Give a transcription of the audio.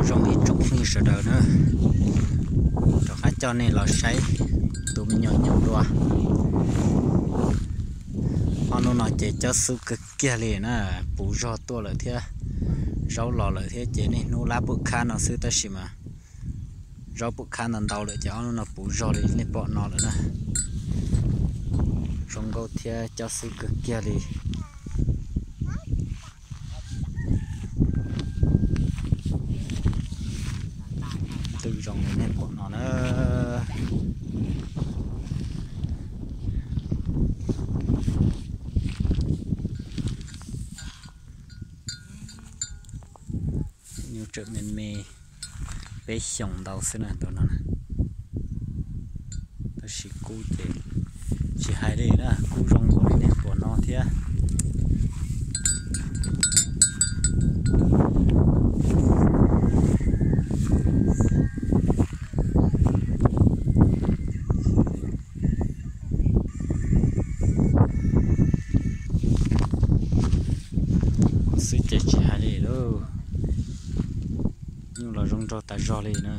rau ib tsoom phooj ywg sawv daws na, rov qab coj nej los saib tus me nyuam nyoos dua. Ob hnub no ces cob xub kawg kiag li na, puv zog tuaj lawm thiab, zaub los lawm thiab ces niaj hnub lab pum khab no xwb tab sis mas zaub pum khab ntau ntau lawm ces ob hnub no puv zog li nej pom no lawm na. Zoo nkauj thiab cob xub kawg kiag li. Twb zoo li nej pom no na. Nyuj tseem me me, peb xyoos ntau xwb na tus no. Tab sis kub ces tsis hais li na, kub zoo nkaus li nej pom no thiab. Kub xwb ces tsis hais li lauj. Nyuj los zoo nraug tas zog li na.